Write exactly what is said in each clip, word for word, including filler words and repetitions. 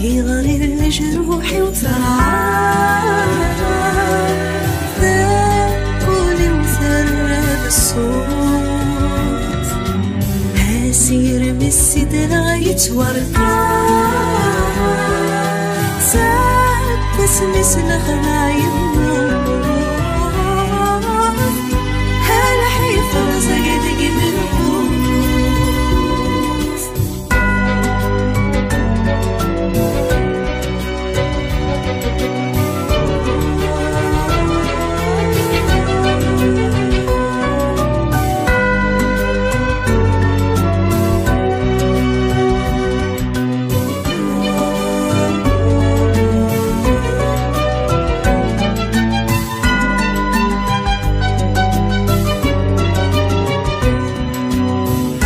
Iɣli lejruḥ-iw terɛa, taquli-w terra d ṣṣut. Asirem i sidreɣ yettwarqa, seg wasmi s lexdeɛ yemmut. Lḥif rẓag deg imenqus.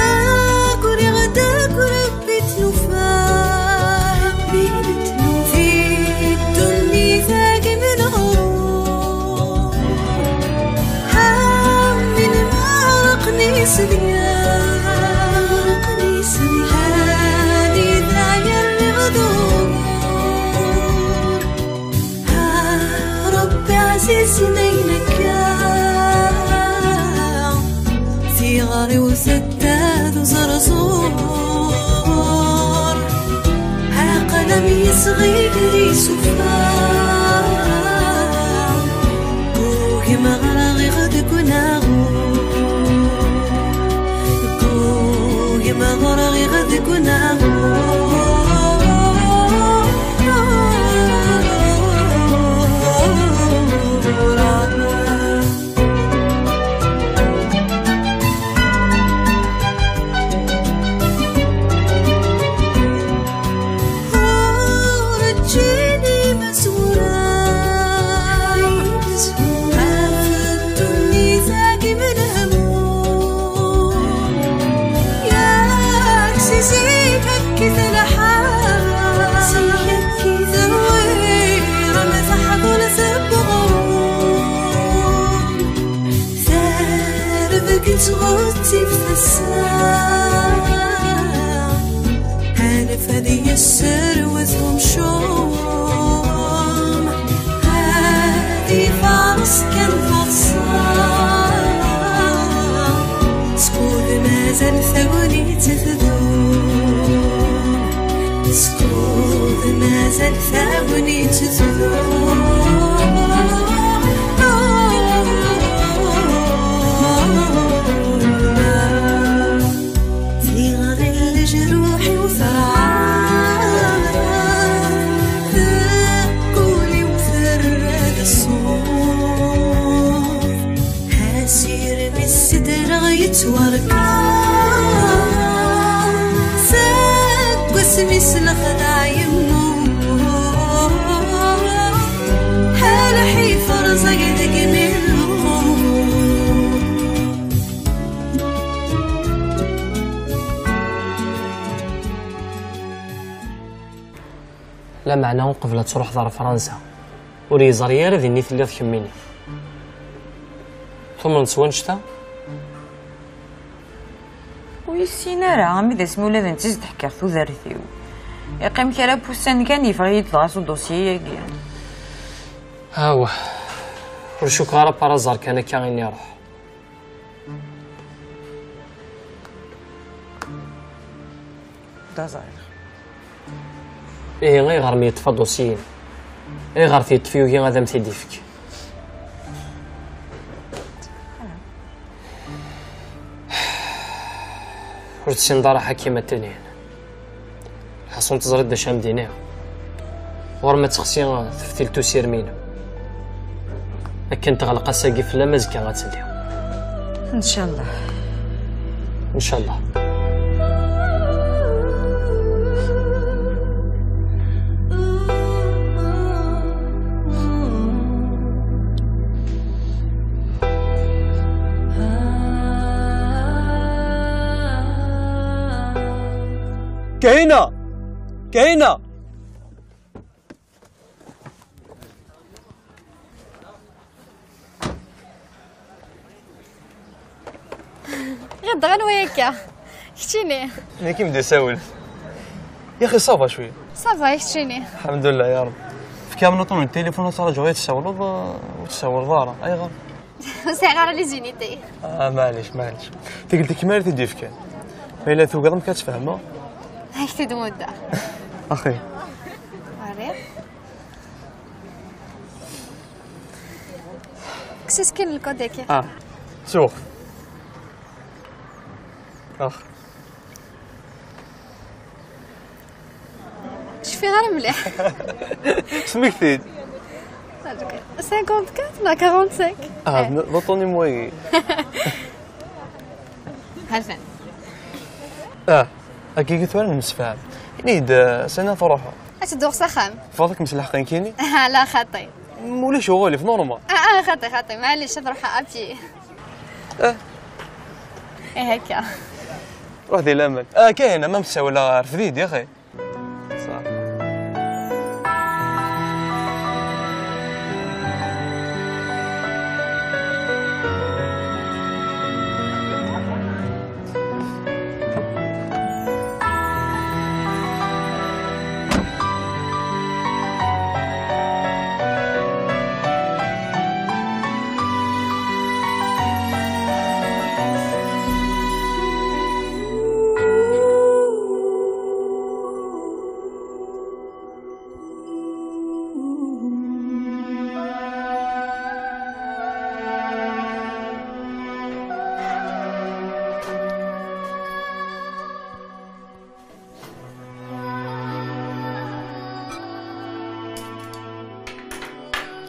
Aguriɣ-d akk Rebbi tlufa, Rebbi tlufa, di ddunit-agi menɣur. Amin meɣraqen isedya, meɣraqen isedya, anida yerriɣ dur. Ah, Rebbi ɛzizen ayen akka, tiɣri-w tedda d uẓerẓur. Aql-am yesɣi gar isufa, ugim ɣraɣ-iɣ deg unaɣur. Ugim ɣraɣ-iɣ deg unaɣur. Ur ǧǧin imezwura ɣef ddunit-agi menhmum. Yak si zik akkit lḥal, terwir am teḥḍult n uɣrum. Tarbek tɣettib tasa, anef ad yesserwet umcum, ad ifares kan taḍsa. Skud mazal tagnit tdum, skud mazal tagnit tdum. Tiɣri n lejruḥ-iw terɛa, taquli-w terra-d ṣṣut. Asirem i sidreɣ yettwarqa, seg wasmi s lexdeɛ yemmut. Lḥif rẓag deg imenqus. Lameɛna uqbel ad truḥeḍ ɣer Fransa, ur yeẓri ara din i telliḍ kemmini. Tumneḍ s wannect-a? Ur yessin ara, armi d asmi ula d netta i s-d-ḥkiɣ tudert-iw. Yeqqim kra n wussan kan, yeffeɣ-iyi-d dɣa s udusyi-agi. Awah, ur cukkeɣ ara par hasard kan akka i n-iruḥ. D aẓar. Ihi, ayɣer mi yeṭṭef adusyi-inu? Ayɣer t-yeṭṭef yugi ad am-t-id-ifk? Ur tessineḍ ara Ḥakima Ttinin. Lḥaṣun teẓriḍ d acu am d-iniɣ. Ɣur-m ad texsi teftilt usirem-inem. Akken teɣleq ass-agi fell-am, azekka ad telli. Ncallah. Ncallah. Kahina! Kahina! Ɣiḍeɣ anwa akka? Keččini. Nekk i m-d-isawel. Yaxi, ça va cwiya. Ça va, i keččini? Lḥemdullah ya Rebbi. Fkiɣ-am nuṭun n tilifun ad traǧuḍ ad tessawleḍ, uh, ur tessawleḍ ara. Ayɣer? Ur sɛiɣ ara les unités. Ah, maɛlic, maɛlic. Tikkelt-a kan ara t-id-yefkan. Ma yella tugiḍ amek ad tfehmeḍ? Ad k-t-id-muddeɣ. Axi. Ɣriɣ. Kkes-as kan lkod-agi. Ah, ttuɣ. Ax. Cfiɣ ara mliḥ. Smekti-d. Cinquante-quatre neɣ quarante-cinq? Ah, eh, d, d uṭṭun-im wagi. Hatan. Ah, akka tura nemsefham. Ini-d, eh, sani ad truḥeḍ? Ad tedduɣ s axxam. Fadek mselḥeq nekkini? Ala xaṭi. Ulac uɣilif, normal. Ah, ah, xaṭi, xaṭi, maɛlic ad ruḥeɣ à pied. Eh. Eh, akka. Ruḥ di laman. Ah, kayen, ma msawleɣ, rfed-iyi-d, ya xi. Ṣaḥ.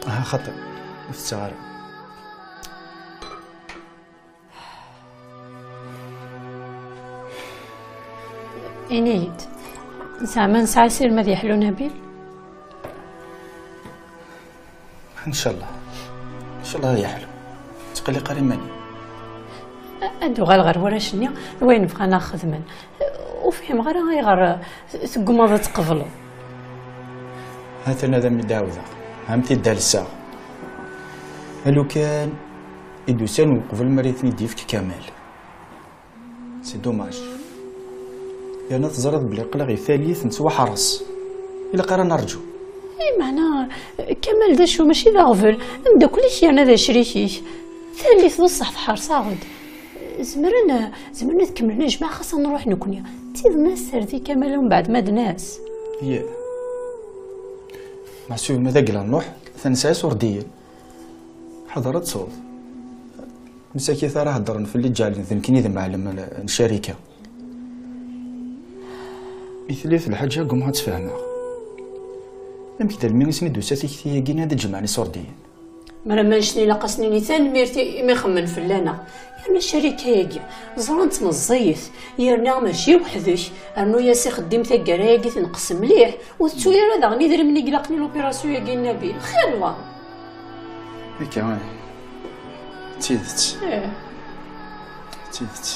Ah, xaṭi, ur tetteɣ ara. Ini-yi-d, zeɛma nesɛa asirem ad yeḥlu Nabil? Ncallah. Ncallah ad yeḥlu. Ttqelliq ara iman-im. Ad d-uɣaleɣ ɣer warrac-nni d wayen bɣan ad xedmen. Ur fhimeɣ ara ayɣer teggumaḍ ad tqebleḍ. Hatan ad am-d-ɛawdeɣ, ad am-t-id-alseɣ. Alukan i d-usan uqbel mi ara ten-id-yefk Kamal. C'est dommage. Yerna teẓriḍ belli aql-aɣ di tallit nettwaḥres. Ilaq ara nerǧu. Ay, meɛna, Kamal d acu, mačči d aɣbel, ameddakel-ik yerna d acrik-ik. Tallit d ṣṣeḥ tḥerṣ-aɣ-d. Zemren, zemren ad kemmlen ajmaɛ xas ad nruḥ nekkni. D tid ma sserdi Kamal umbeɛd ma d-nas. Yya. Meḥsub ma d agla nruḥ, ta nesɛa iṣurdiyen. Ḥader ad tsuḍ. Msakit ara heddren fell-i ǧeɛlen d nekkni d mɛellem n, n ccarika. I tella lḥaǧa ggumaɣ ad tt-fehmeɣ. Amek d almi i sen-id-tusa tikti-agi ad ǧemɛen iṣurdiyen? Mara ma ncen ilaq ad s-nini tanemmirt i, imi xemmen fell-aneɣ. Yerna ccarika-agi, ẓran-tt meẓẓiyet, yerna mačči weḥd-k, rnu-yas ixeddim taggara-agi tenqes mliḥ, ur tettu ara daɣen idrimen i ilaqen i l'opération-agi n Nabil. Xir Allah! Akka, eh. D tidet. Eh. D tidet.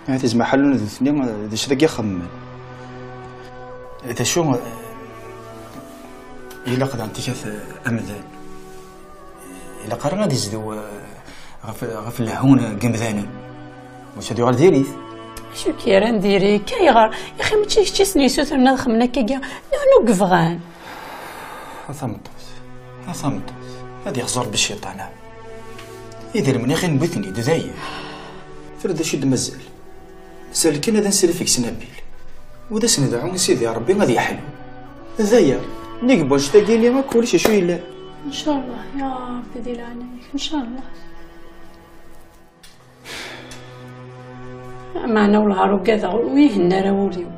Ah, tizma ḥallun d nutni, d acu dagi xemmen. D acu, eh, ilaq daɣen tikat, eh, amdan. Ilaq ara ad izdew, eh, ɣef, ɣef lehhu n yemdanen. Mačči ad yuɣal diri-t. Acu k-yerran diri-k? Ayɣer? Ixi mačči kečč i sen-yessutren ad xemmen akkagi. Nehnu i yebɣan. A tameṭṭut, a tameṭṭut, ad yexẓur Rebbi cciṭan-a. Idrimen ixi newwi-ten-id, dayen. Tura d acu i d-mazal? Mazal kan ad nsellef deg-s Nabil. U ad as-nedɛu i Sidi Rebbi ad yeḥlu. D aya, nnig n wannect-agi-nni akk ulac acu yellan. Ncallah, ya Rebbi di leɛnaya-k, ncallah. Meɛna wellah ar ugadeɣ ur ihenna ara wul-iw.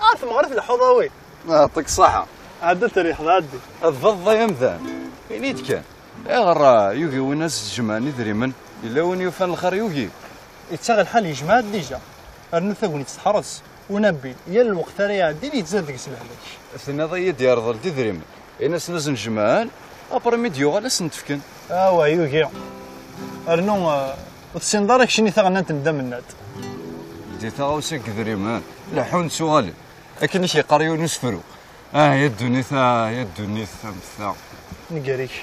Ah, temɣer tleḥḥuḍ a wi. Yeɛṭik ṣṣeḥḥa. Ɛeddi teriḥeḍ, ɛeddi. Tbeddeḍ ay amdan. Ini-d kan. Ayɣer, ah, yugi win ad s-jemɛen idrimen? Yella win yufan lxir yugi? Yettaɣ lḥal yejmeɛ-d dija. Rnu tagnit teḥreṣ. Unabil, yal lweqt ara iɛeddin yettzad deg-s lehlak. Tenniḍ-iyi-d yerḍel-d idrimen. Ini-asen ad sen-jemɛen, après mi d-yuɣal ad sen-t-fken. Awa, yugi. Rnu, eh, ur tessineḍ ara keččini taɣennant n Dda Mennad. Di taɣawsa n yedrimen, leḥḥun ttuɣalen. Akken i k-yeqqar yiwen usefru. Ah, ya ddunit, ah, ya ddunit, am ta. Nnger-ik.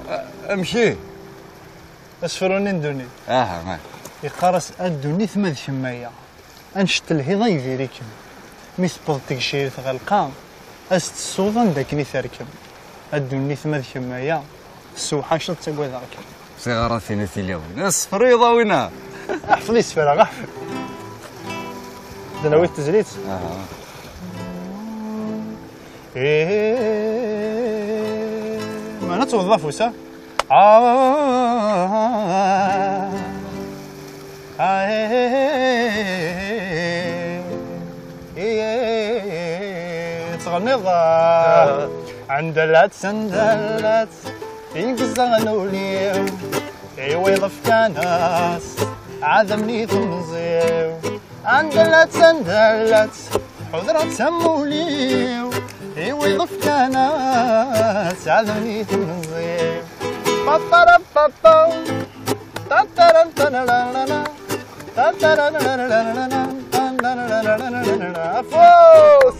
Ah, amek i? Asefru-nni n ddunit. Aha, ah. Yeqqar-as, a ddunit ma d kemm aya. Annect telhiḍ ay diri-kem. Mi tewweḍ tegcirt ɣer lqaɛ, ad s-tessuḍ anda akken i terkem. A ddunit ma d kemm aya, tessewḥaceḍ ttagadeɣ-kem. Tiɣratin a tilawin. Asefru iḍawin-a. Ḥfel isefra, ḥfel. D nawi tezlit. Aha. Ih, meɛna tewwḍeḍ afus, ha? Ah, ah, eh, eh, eh, eh, tettɣenniḍ, ah. Ɛendalat, ɛendalat, i yegza n ul-iw, i wiḍ fkan-as, ɛadem-nni temẓi-w. Ɛendalat, ɛendalat, ḥudret amulli-w, i wiḍ fkan-as, ɛadem-nni temẓi-w. Papara papa, tataram tanararara, tataram tanararara, afus!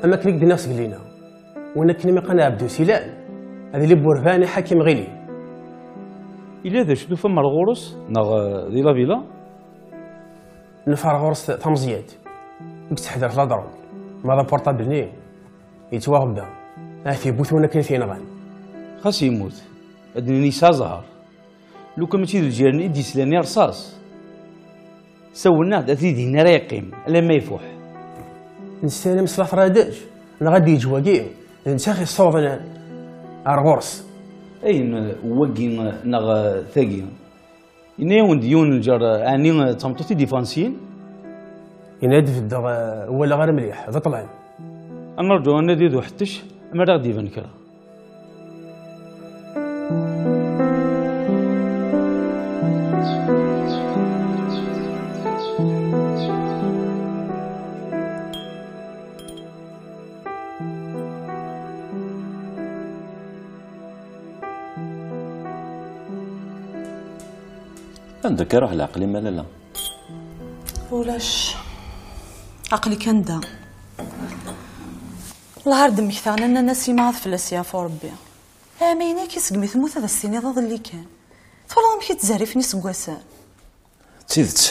Am akken i k-d-nniɣ seg lina, win akken i m-iqqan Ɛebdu Silan, ad yili n Wurban i Ḥakim Ɣili. Yella d acu tufam ar ɣur-s, neɣ, eh, di la villa? Neffer ɣur-s tameẓyant i yetteḥdar la drogue, ma d aportable-nni yettwaɣebba, ahat yewwet win akken i t-yenɣan. Xas yemmut, ad d-nini yesɛa ẓẓher. Lukan mačči d lǧiran i d-yeslan i rṣas, sawlen-aɣ-d ad t-id-yini ara yeqqim alamma ifuḥ. Nessaram s la fradeǧ, neɣ ad d-yeǧǧ wagi, d netta i ɣ-yessawḍen ar ɣur-s. Ayen wagi neɣ tagi? Yenna-yawen-d yiwen n lǧar, ɛni d tameṭṭut i d-ifansiyen? Yenna-d beddeɣ, eh, walaɣ ara mliḥ, d ṭṭlam. Ad nerǧu ad nadi d uḥettec, mi ara ɣ-d-iban kra. Anda akka iruḥ leɛqel-im a lalla? Ulac. Aql-i kan da. Wellah ar d-mmektaɣ, nnan-as i ma ad fell-as yeɛfu Rebbi. Ɛamayen-agi segmi temmut ad as-tiniḍ iḍelli kan. Twalaḍ amek i tt-zerrifen iseggasen? D tidet.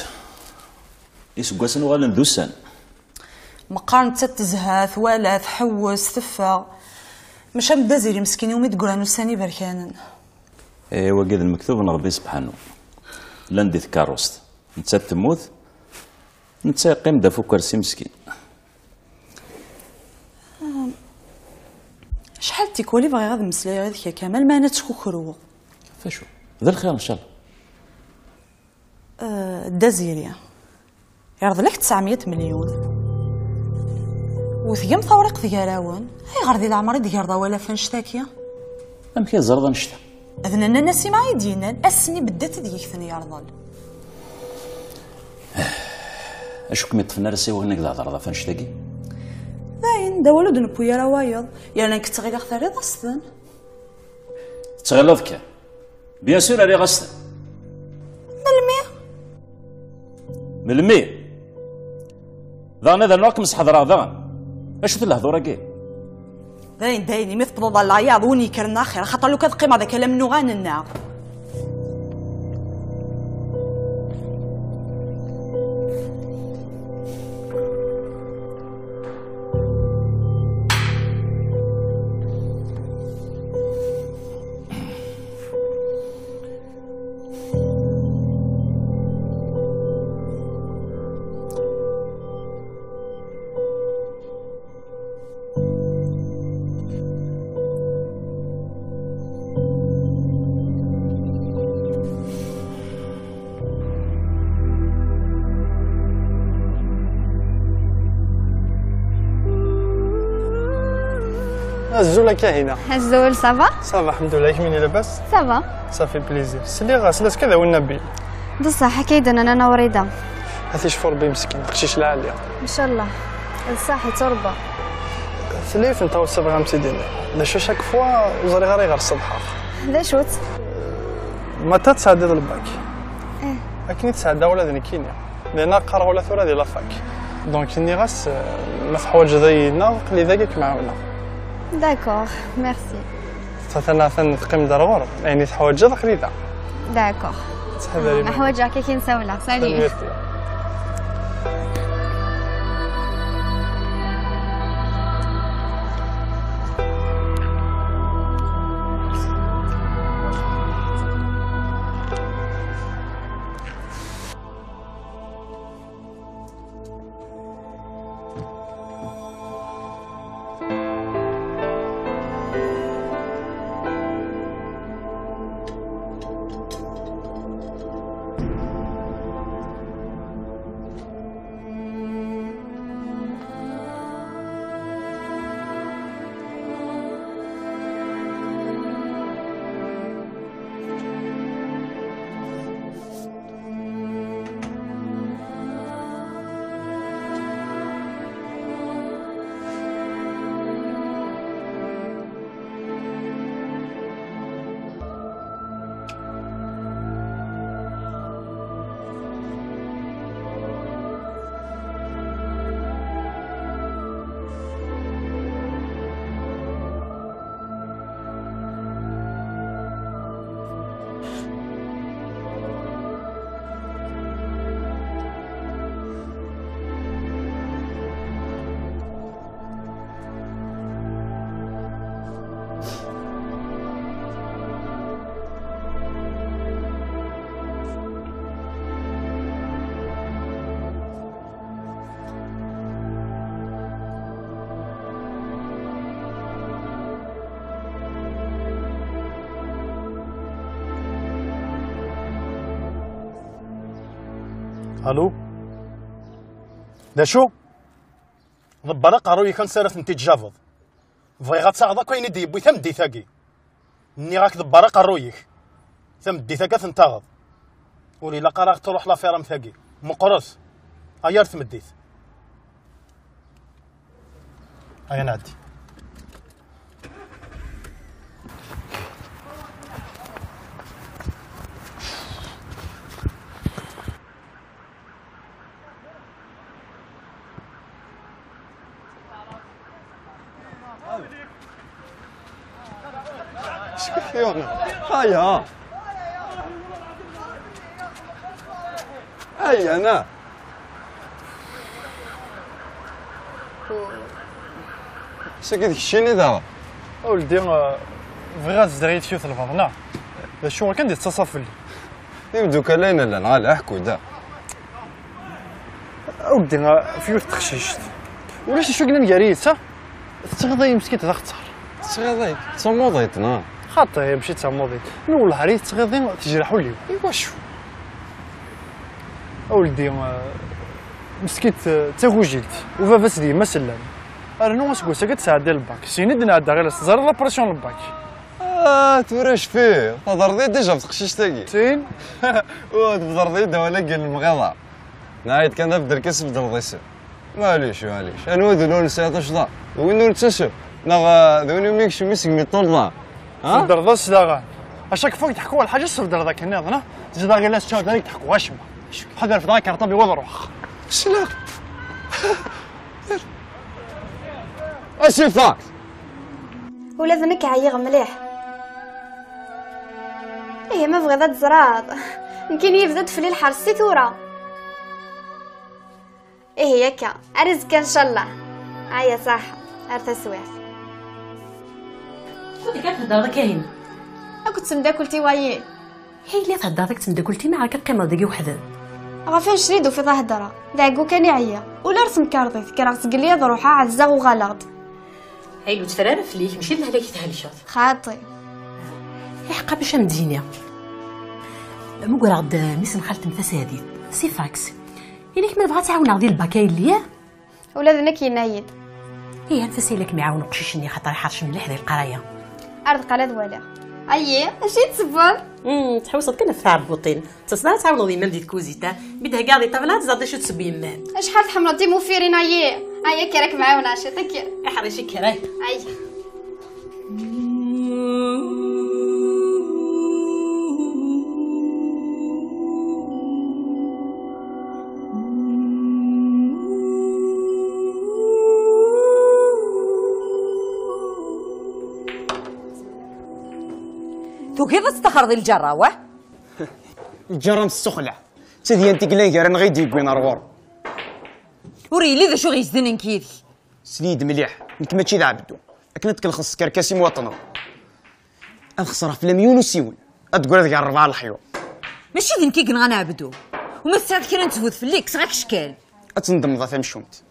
Iseggasen uɣalen d ussan. Meqqar nettat tezha, twala, tḥewwes, teffeɣ. Maca Dda Ziri meskin iwumi d-ggran ussan iberkanen. Eh, wagi d lmektub n Rebbi sebḥanu. Llan di tkeṛṛust. Nettat temmut, netta yeqqim-d ɣef ukersi meskin. Acḥal n tikwal i bɣiɣ ad mmeslayeɣ yid-k a Kamal, meɛna ttkukruɣ. F acu? D lxir, ncallah. Eh, Dda Ziri, yerḍel-ak tesɛemya melyun. U tgam tawriqt gar-awen, ayɣer di leɛmer i d-tgerḍ awal ɣef annect-agi? Amek i teẓriḍ annect-a? D nanna Nasima i d-yennan, ass-nni beddat ad yeg-ten yerḍel. Acu kem-iṭṭfen ar ass-a i wakken i d-thedreḍ ɣef annect-agi? D ayen, d awal ur d-newwi ara wayeḍ, yerna nekk ttɣileɣ terriḍ-as-ten. Tettɣileḍ kan? Bien sûr, rriɣ-as-ten. Melmi? Melmi? Daɣen ad rnuɣ ad kem-sḥeḍreɣ daɣen. Acu-t lehdur-agi? Dayen, dayen, imi tewwḍeḍ ɣer leɛyaḍ, win yekkren axir, axaṭer lukan ad qqimeɣ d akalam n uɣan-nneɣ. Azul a Kahina. Azul, ça va? Ça va, الحمد لله, kemmini labas? Ça va. Ça fait plaisir. Sliɣ, sliɣ-as ad awen Nabil. D ṣṣeḥ, akka i d-nnan Nna Wrida. Ad t-icfu Rebbi meskin, d aqcic lɛali. Ncallah. D ṣṣeḥ, yettrebba. Tella yiwet n tɣawsa bɣiɣ ad m-tt-id-iniɣ. D acu, chaque fois ur ẓriɣ ara ayɣer ṣeḍḥeɣ. D acu-tt? Matta tesɛeddiḍ lbak. Eh. Akken i tesɛedda ula d nekkini. Dinna qqareɣ ula tura di la fac. Donc nniɣ-as, eh, ma teḥwaǧeḍ-iyi neɣ aql-i dagi ad kem-ɛawneɣ. D'accord, merci. Atan, atan teqqim-d ar ɣur-m. Ayen i teḥwaǧeḍ aql-i da. D'accord. Ttḥadar iman-im. Ma ḥwaǧeɣ-k ad k-in-sawleɣ. Salut. Tanemmirt. Alu? D acu? Ḍebber aqerruy-ik ansi ara tent-id-tjabeḍ. Bɣiɣ ad taɣeḍ akk ayen i d-yewwi tameddit-agi. Nniɣ-ak ḍebber aqerruy-ik. Tameddit-agi ad ten-taɣeḍ. Ur ilaq ara ɣ-truḥ lafir am tagi. Meqqret. Ay ar tmeddit. Ay, ad nɛeddi. Aya. Aya, na. Sagi d keččini daɣ. A weldi, eh, bɣiɣ ad zedreɣ yid-k yiwet lbaḍna. D acu akken d-yettaṣaf fell-i? Imdukal ay nella, neɣ ala, ḥku-d. A weldi, eh, f yiwet teqcict. Ulac acu yellan gar-i yid-s, ha? Tettɣiḍ-iyi meskint d axeṭṭar. Tettɣiḍ-iyi? D tamuḍint, neɣ? Xaṭi, mačči d tamuḍint. Mi wellah ar iyi-tettɣiḍi, tejreḥ ul-iw. Iwacu? A weldi, eh, meskint, eh, d tagujilt. U baba-s d yemma-s llan. Rnu aseggas-agi ad tesɛeddi lbak. Syin i d-nɛedda ɣilas. Teẓriḍ la pression n lbak. Ah, tura cfiɣ. Thedreḍ-iyi déjà ɣef teqcict-agi. Tin? Ur tbedreḍ-iyi-d awal-agi n lemɣiḍa. Nɛid kan abdel kan sbedleḍ isem. Maɛlic, maɛlic. Anwa d ul ur nesɛi tuccḍa? D win ur nettasem? Neɣ, ah, d win umi yekcem isegmi ṭṭulḍa? Ha? Tbedreḍ-as daɣen. Acak fuk teḥkuɣ lḥaǧa, tesbedreḍ akken nniḍen, ha? Tezdeɣ ila s tcawt, ad ak-d-ḥkuɣ acemma. Ḥader fdaɣ akarṭabi wa d ruḥ. Sla. Asifak. Ula d nekk ɛyiɣ mliḥ. Ihi ma bɣiḍ ad teẓreḍ, nekkini yebda-d fell-i lḥers si tura. Ihi akka, ar azekka ncallah. Aya ṣaḥ, ar taswiɛt. Kud kan theddreḍ akka hin? Akked temdakelt-iw ayi. Hey, la theddreḍ akked temdakelt-im, neɣ akka teqqimeḍ dagi weḥd-m? Ɣef annect-nni d-tufiḍ a heddreɣ. D ɛeggu kan i ɛyiɣ. Ula ar temkarḍit, kkreɣ sgelli ad ruḥeɣ, ɛezzaɣ uɣaleɣ-d. Hey, ur tteffer ara fell-ik, mačči d lehlak i thelkeḍ. Xaṭi. Iḥeqqa bac am-d-yini. Mmugreɣ-d mmi-s n xalti-m tasaɛdit, si fax. Ini-k ma nebɣa ad tt-ɛawneɣ di lbak a yelli, eh? Ula d nekk yenna-yi-d. Ih, anef-as i lak mi iɛawen uqcic-nni, xaṭer iḥercem mliḥ di leqraya. Ar deqqal ad waliɣ. Ayyi, acu i d-tessewweḍ? Hmm, tḥewseḍ kan ɣef tɛebbuṭin. Ttasen ara ad tɛawneḍ yemma-m di tkuzit, a? Mi d-theggaḍ i ṭṭabla, ad teẓreḍ d acu tettebbi yemma-m. Acḥal tḥemmleḍ timuffirin, ayyi! Ayyi, kker ad kem-ɛawneɣ ciṭ, kker. Iḥrec-ik, kker, ay. Ayyi. Tugiḍ ad testaxreḍ i lǧerra, wah? Lǧerra n tsuxla. D tadyant i yellan gar-aneɣ i d-yewwin ar ɣur-m. Ur yelli d acu ɣ-yezden nekk yid-k. Sel-iyi-d mliḥ, nekk mačči d Ɛebdu. Akken ad tkelxeḍ s tkerkas-im waṭneḍ. Ad xesreɣ fell-am yiwen usiwen. Ad d-tegreḍ gar rebɛa leḥyuḍ. Mačči d nekk i yenɣan Ɛebdu. U ma tesɛiḍ kra n ttbut fell-i, kkseɣ-ak cckel. Ad tendmeḍ a tamcumt.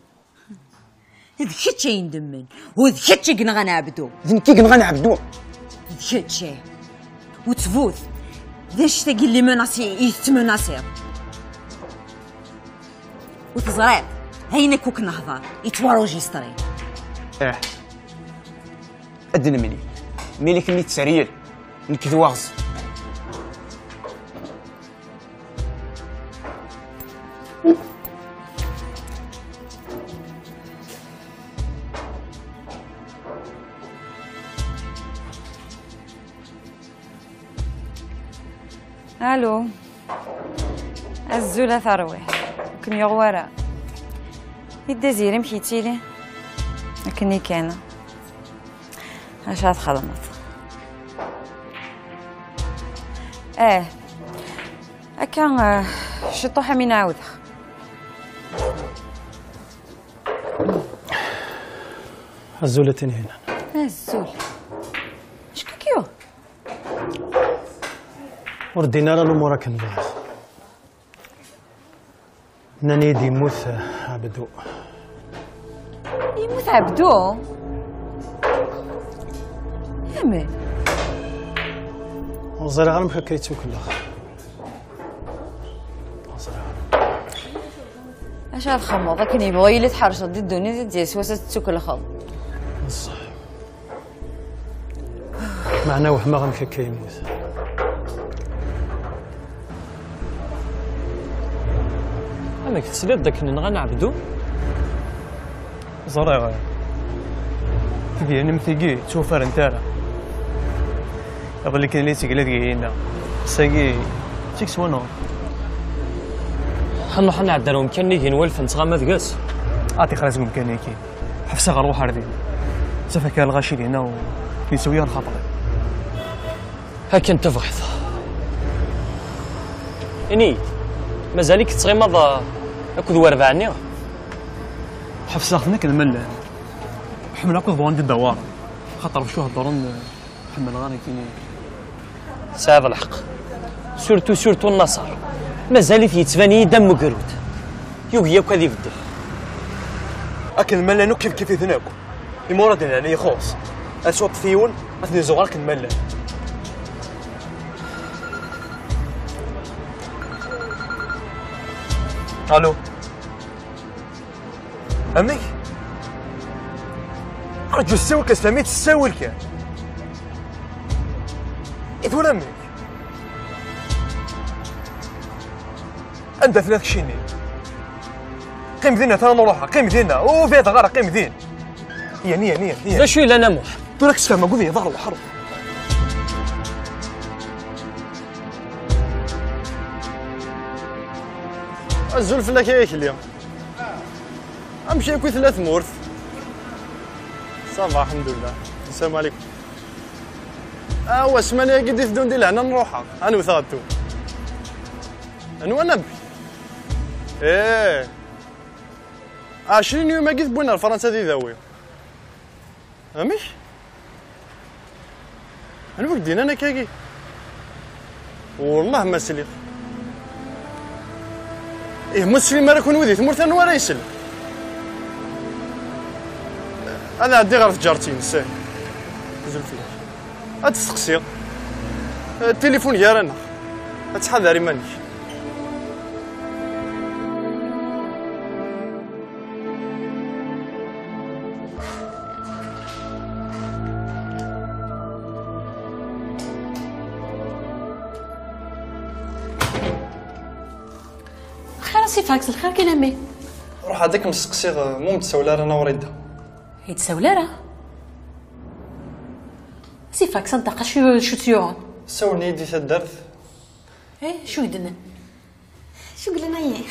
D kečč ay indemmen, u d kečč i yenɣan Ɛebdu. D nekk i yenɣan Ɛebdu. D kečč, eh. U ttbut, d anect-agi n les menaces i, i tettmenasiḍ. U teẓriḍ, ayen akk i k-nehḍer, yettwarujistri. Eh. Ad d-nemlil. Mlikem yetteryel, nekk d waɣzen. Allô. Azul a tarwiḥt. Ur kem-yuɣ wara. I Dda Ziri, amek yettili? Akken i kan. Acu ara txedmeḍ? Eh. Akka, eh, ciṭuḥ am i nɛawdeɣ. Azul a Tinhinan. Azul. Acu k-yuɣ? Ur ddin ara lumuṛ akken bɣiɣ. Nnan-iyi-d yemmut, eh, Ɛebdu. Yemmut Ɛebdu? Amen. Ur ẓriɣ ara amek akka yettukellex. Ur ẓriɣ ara. Acu ara txemmeḍ akken yebɣu yili, tḥerceḍ di ddunit, ad d-yas wass ad tettukelxeḍ. Ṣṣeḥ. Meɛna wehmeɣ amek akka yemmut. Amek tesliḍ d akken nɣan Ɛebdu? Ẓriɣ. Tidyanin-im tigi ttwafarent ara. Iḍelli kan la yettgalla deg yayina. Sagi, d tikkes wanɣen. Ad nruḥ ad nɛeddi ar umkan-nni gin walef nettɣama deg-s. Ad tixer-as deg umkan-agi. Ḥebseɣ ɣer uḥerdin. Ttafak ar lɣaci dinna u yeswi ar xaṭer. Akken tebɣiḍ. Ini-yi-d, mazal-ik tettɣimaḍ, uh, akked werbaɛ-nni? Ḥebseɣ-ten akken ma llan. Ḥemmleɣ akked bɣan d-ddawaren. Xaṭer bac ur heddren, uh, ḥemmleɣ ara kini. Tesɛiḍ lḥeqq. Surtout, surtout Nnaṣer. Mazal-it yettban-iyi-d am ugrud. Yugi akk ad ibeddel. Akken ma llan akk kifkif-iten akk. Imuraden-nni ixuṣ. Ad swaṭṭef yiwen, ad ten-izuɣer akken ma llan. Allo. Amek? Rǧu, ssiwel kan s tamilt, ssiwel kan. I tura amek? Anda tella tkeččini? Qqim dinna, atan nruḥ, qqim dinna, ur bɛid ara, qqim din. Yan, yan, yan, yan. D acu yellan a Muḥ? Tura ad k-sfehmeɣ, gudi, ḍeɣ lḥerb. Azul fell-ak ay akli. Amek akk i tella tmurt? Ça va, alḥemdulillah. Sslam ɛlikum. Awa, ssmana-agi d-iteddun di lehna nruḥ-aɣ. Ad nwet aɣeddu. Anwa nabi? Ih. Ɛecrin yum-agi tewwin ar Fransa di dawi. Amek? Anwa i k-d-yennan akkagi? Wellah ma sliɣ. Ih, ma teslim ara kunwi di tmurt, anwa ara yeslen? Ad ɛeddiɣ ɣer tǧaṛt-ines, ih. Azul fell-ak. Ad testeqsiɣ. Eh, tilifun gar-aneɣ. Ad tḥader iman-ik. Xir a Si Fax, lxir kan a mmi. Ruḥ ad k-nesteqsiɣ, ma ur m-tsawel ara Nna Wrida. Ur yi-d-tsawel ara? A Si Fax, anta, acu, acu tt-yuɣen? Sawlen-iyi-d di taddart. Eh, acu i d-nnan? Acu yellan ayi?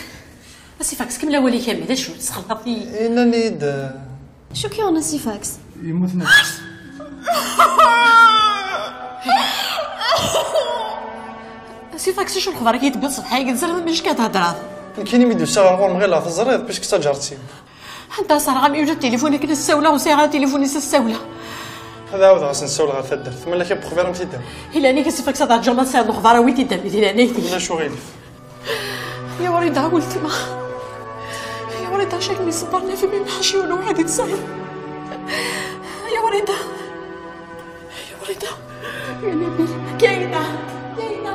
A Si Fax, kemmel awal-ik a mmi, d acu, tesxelṭeḍ-iyi? Nnan-iyi-d, eh, Acu k-yuɣen a Si Fax? Yemmut nafs. A Si Fax, acu lexbar-agi i tewwiḍ ṣṣbeḥ-agi, tzerreḍ am yecka ad thedreḍ? Nekkini mi d-usiɣ ɣer ɣur-m ɣileɣ teẓriḍ, puisque d taǧaṛt-im. Anda sɛiɣ am yuli tilifun akken ad ssawleɣ, ur sɛiɣ ara tilifun-is ad ssawleɣ. Ad ɛawdeɣ ad sen-ssawleɣ ɣer taddart, ma lak ad xbiṛ am tidam. Ilan-ik a Si Fax ad rǧuɣ ma tesɛiḍ lexbar, awi-t-id a mmi, ilan-ik. Ulac uɣilif. Ya Wrida, a weltma. Ya Wrida, acu i kem-iṣebbren ɣef imi mḥac yiwen uwaḥed i tesɛiḍ? Ya Wrida. Ya Wrida. Ya Nabil. Kayna. Kayna.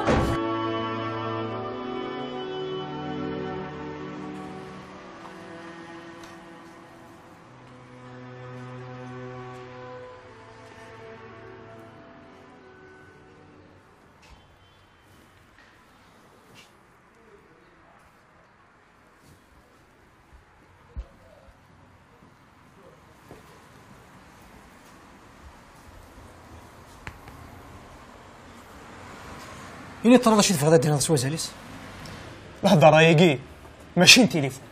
Ini-d tura d acu i tebɣiḍ ad d-tiniḍ s wazal-is? Lehḍer-agi mačči n tilifun.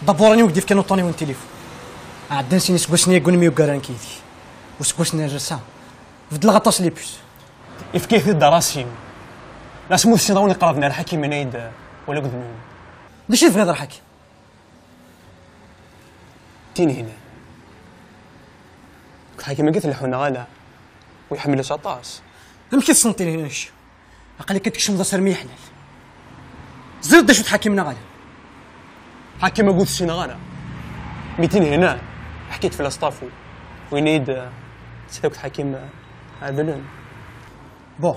Dabur aniwa i k-d-ifkan uṭṭun-iw n tilifun? Ɛeddan sin iseggasen i yeggun mi yugaren nekk yid-k. Useggas-nni ar ass-a, beddleɣ aṭas les puces. Efk-it-id a Rasim. Lasmu tessineḍ a win iqerben ar Ḥakim, ini-yi-d wala akked menhu. D acu i tebɣiḍ ar Ḥakim? Tinhinan. Akked Ḥakim-agi tleḥḥu neɣ ala? U iḥemmel-itt aṭas. Amek i tessneḍ Tinhinan kečč? Aql-ik ad tkecmeḍ asirem i yeḥlal. Teẓriḍ d acu-t Ḥakim neɣ ala? Ḥakim-agi ur t-ssineɣ ara. Mi Tinhinan, ḥkit fell-as Ṭafu. U ini-yi-d, eh, sdat akked Ḥakim, eh, ɛedlen. Bon.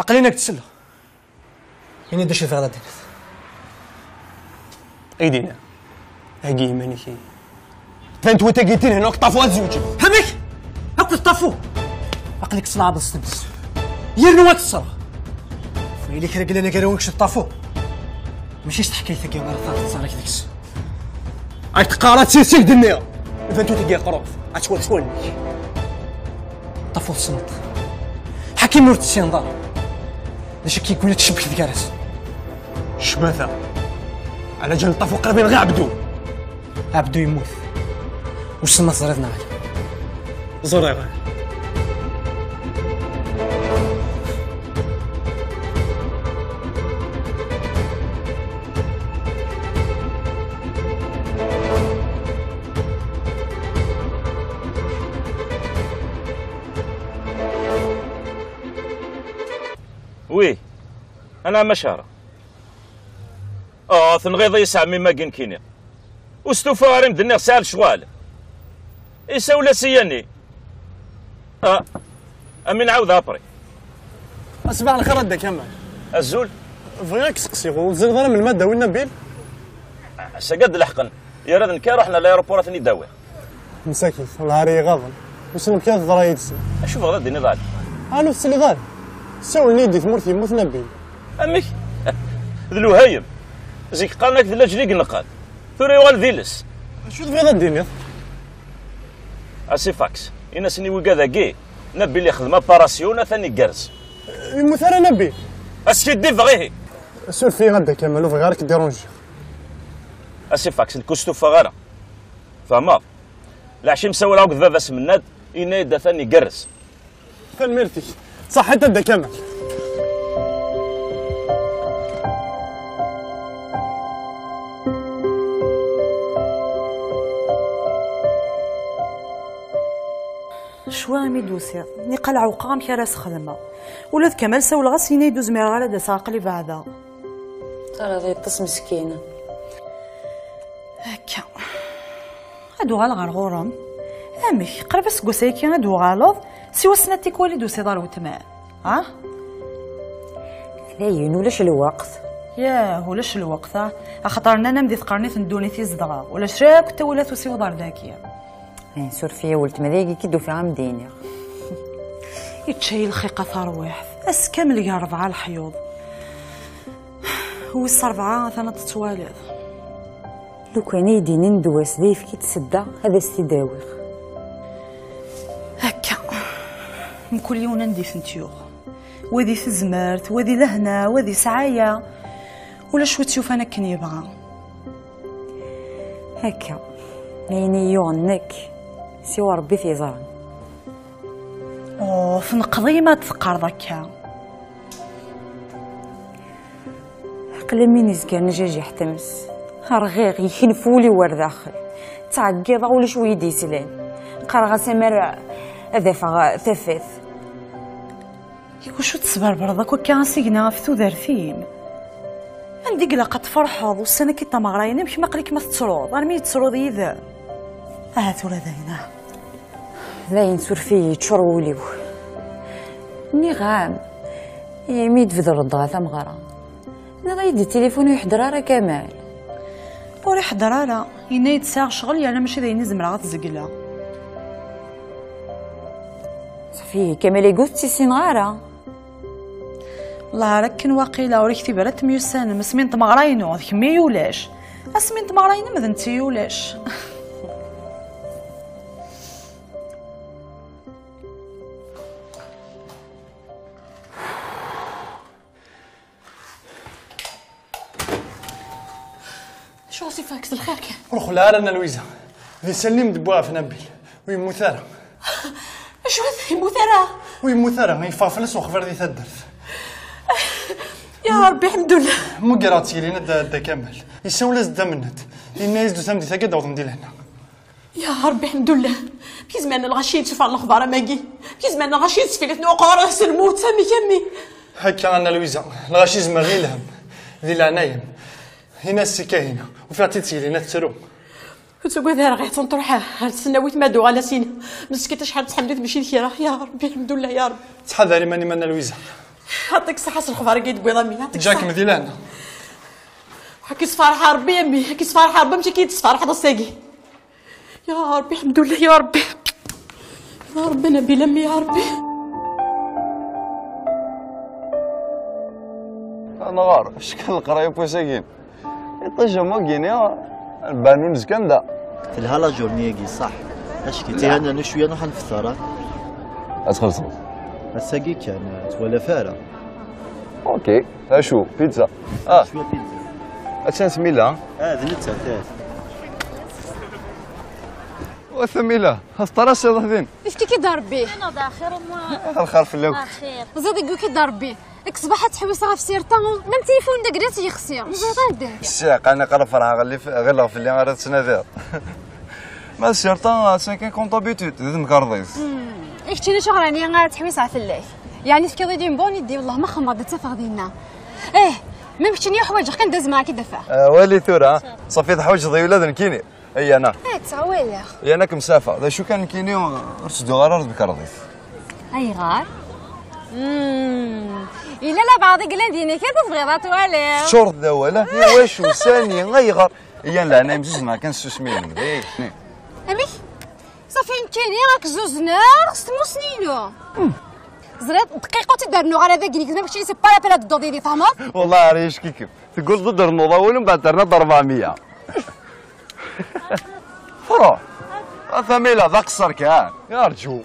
Aql-in ak-d-selleɣ. Ini-d acu tebɣiḍ ad d-tiniḍ. Ay dina, heggi iman-ik i. Tbant watagi Tinhinan akked Ṭafu ad zewǧen. Amek? Akked Ṭafu? Aql-ik tettlaɛbeḍ s tmes. Yernu ad tesreɣ. Ma yella kra yellan gar-awen kečč d Ṭafu. Mačči s teḥkayt-agi ara taɣeḍ ẓẓar-ik deg-s. Ay teqqar ad tt-id-nniɣ. Iban kan tagi qrub ad twet wallen-ik. Ṭafu tesneḍ. Ḥakim ur tessineḍ ara. D acu akka yewwin ad tcebbek gar-asen? Ccmata. Ala ǧan ṭafu qrib yenɣi Ɛebdu. Ɛebdu yemmut. Wissen ma teẓriḍ neɣ ala? Ẓriɣ. Wi, ana macara. Ah, tenɣiḍ-iyi s ɛemmi-m-agi nekkini. Ur stufaɣ ara i medden-nni sɛan lecɣal. Isawel-as i Yani. Ah, amin ɛawdeɣ après. Asbaḥ lxir a Dda Kamal. Azul. Bɣiɣ ad k-seqsiɣ, ur teẓriḍ ara melmi ad d-awin Nabil? Ass-agi ad d-leḥqen. Yerra d nekk ara ruḥen ar l'aéroport ad ten-id-awiɣ. Msakit, lɛar i iɣaḍen. Wissen amek ara teḍra yid-sen. Acu tebɣiḍ ad d-tiniḍ, Ɛli? Ɛni ur tesliḍ ara? Ssawlen-iyi-d di tmurt yemmut Nabil. Amek? D lewhayem. Zik qqaren-ak d laǧel i ineqqen. Tura yuɣal d iles. Acu tebɣiḍ ad d-tiniḍ? A si fax, in-asen i wigad-agi, Nabil ixdem aparasyon, atan igerrez. Yemmut ara Nabil? Askiddib ihi! Suref-iyi a Dda Kamal, ur bɣiɣ ara k-dérangiɣ. A si fax, nekk ur stufaɣ ara. Tfehmeḍ? Leɛci msawaleɣ akked baba-s Mennad, yenna-yi-d atan igerrez. Tanemmirt-ik. Ṣaḥit a Dda Kamal. Cwi imi d-usiɣ, niqa leɛweq amek ara s-xedmeɣ. Ula d Kamal sawleɣ-as, yenna-yi-d ur zmireɣ ara ad d-aseɣ, aql-i beɛdeɣ. Taraḍ yeṭṭes meskin. Akka. Ad uɣaleɣ ɣer ɣur-m. Amek? Qrib aseggas-agi ad d-uɣaleḍ? Siwa snat tikwal i d-tusiḍ ɣer weltma. Ha? Dayen, ulac lweqt. Yah, ulac lweqt, ah. Axaṭer nnan-am di tqernit n ddunit i zedɣeɣ. Ulac akk ttawilat ur siweḍ ar daki. Eh, suref-iyi a weltma, d ayagi i k-id-ufiɣ a m-d-iniɣ. Ičča-yi lxiq a tarwiḥt. Ass kamel gar rebɛa leḥyuḍ. Wis rebɛa atan ad tettwaliḍ. Lukan i yi-d-inin d wass d ayefki d-sedda, ad as-t-id-awiɣ. Akka. Mkul yiwen anda i tent-yuɣ. Wa di tezmert, wa di lehna, wa di sɛaya. Ulac wi tt-yufan akken yebɣa. Akka. Ayen i yi-yuɣen nekk, siwa Rebbi i t-yeẓran. Oh, tneqḍ-iyi ma d-teqqareḍ akka. Aql-am win izgaren jajiḥ tmes. Rɣiɣ, yeknef wul-iw ar daxel. Ttɛeggiḍeɣ, ulac wi yi-d-yeslan. Qqareɣ-as amar ad afeɣ tafat. Iwacu tesberbreḍ akk akka asigna ɣef tudert-im? Anda i ilaq ad tferḥeḍ ussan-agi n tameɣra-inem, kemm aql-ik ma tettruḍ, armi yettruḍ yid-m? Aha tura dayen, ah. Dayen suref-iyi, yeččur wul-iw. Nniɣ-am, imi d-tbedreḍ dɣa tameɣra. Nniɣ-iyi-d di tilifun ur iḥedder ara Kamal. Ur iḥedder ara. Yenna-yi-d sɛiɣ ccɣel yerna mačči d ayen i zemreɣ ad t-zegleɣ. Ṣafi, Kamal-agi ur t-ssineɣ ara. Lɛar akken waqila ur iktib ara temyussanem. Asmi n tmeɣra-inu d kemm i ulac. Asmi n tmeɣra-inem d netta i ulac. Acuɣer si Fax, d lxir kan? Ur xelleɛ ara Nna Lwiza. D isallen-im d-wwiɣ ɣef Nabil. Ur yemmut ara. Acu, ur yemmut ara? Ur yemmut ara, yeffeɣ fell-as wexbir di taddart. Ya Rebbi, ḥemdullah. Mmugreɣ-d seg Lina Dda, Dda Kamal. Yessawel-as-d Dda Mennad. Yenna-yas-d utam di taggad awḍen di lehna. Ya Rebbi, ḥemdullah. Amek i zemren lɣaci ad d-sufɣen lexbar am wagi? Amek i zemren lɣaci ad d-sfilet n uqur s lmut, amek, a mmi? Akka a Nna Lwiza, lɣaci zemren i lhemm. Di leɛnaya-m. Ini-as i Kahina. Ufiɣ-tt-id seg Lina tettru. Ur ttagad ara, ɣiḥ tent-ruḥ ar tesnawit ma d-uɣal-as-in. Meskint acḥal d-tḥemmel-it mačči d kra. Ya Rebbi, ḥemdullah, ya Rebbi. Ttḥadar iman-im a Nna Lwiza. Yeɛṭik ṣṣeḥḥa s lexbar-agi i d-tewwiḍ a mmi, yeɛṭik ṣṣeḥḥa. Ǧak-m di lehna. Ad k-isferḥ Rebbi a mmi, ad k-isferḥ Rebbi, amek akka i yi-d-tesferḥeḍ ass-agi? Ya Rebbi, ḥemdullah, ya Rebbi. Ya Rebbi, a Nabil a mmi, ya Rebbi. Anɣer, acku leqraya n wass-agi. Iṭij amagini, lbanun zgan da. Telha la journée-agi, ṣaḥ. Acki tihanna n cwiya nruḥ ad nfetter, a? Ad txellṣeḍ. Ass-agi kan, twalaf ara. Ok, acu, pizza? Ah, cwiya pizza. Attan Smila. Ah, d nettat, ah. Wa Smila, asteras iḍ din. Efk-ik-id Rebbi. Anaɣ d axir umma. Lxir fell-ak. Axir. Ẓid deg-k-id Rebbi. Deg ṣṣbeḥ ad tḥewwes ɣef sirta, même tilifun d agla-s yexsi. Ẓid anda-k? Ssiɛqa, aniqer ad ferḥeɣ ɣelli f- ɣileɣ fell-i ara tettnadiḍ. Ma d sirta, c'est un compte habitude, d temkarḍit. I keččini acuɣer ɛni ara tḥewwes ɣef fell-ak? Yeɛni tefkiḍ-iyi-d une bonne idée, wellah ma xemmeɣ-d ad tt-afeɣ dinna. Eh, même keččini uḥwaǧeɣ kan d azemreɣ ad k-id-afeɣ. Wali tura, ṣafi teḥwaǧeḍ-iyi ula d nekkini. Iyana. Ad ttɣawaleɣ. Iyana kem-safeɣ. D acu kan nekkini ur ttedduɣ ara ar tbekrḍit. Ayɣer? Hmm. Yella labaɛḍ i yellan din kan tebɣiḍ ad twaliḍ. Teččureḍ d awal, ah, iwacu sani, ayɣer? Iyan leɛnaya-m zuzneɣ kan ssusmi-inem. Amek? Ṣafi nekkini ad k-zuzneɣ s tmusni-inu. Ẓriɣ dqiqa ur tt-id-rennuɣ ara dagi, nekk ma keččini c'est pas la peine ad tedduḍ yid-i, tfehmeḍ? Wellah ar icekk-ikem. Tgulleḍ ad d-ternuḍ awal, mbeɛd terniḍ rebɛemya. Truḥ. A Tamila, d aqeṣṣer kan. Yarǧu.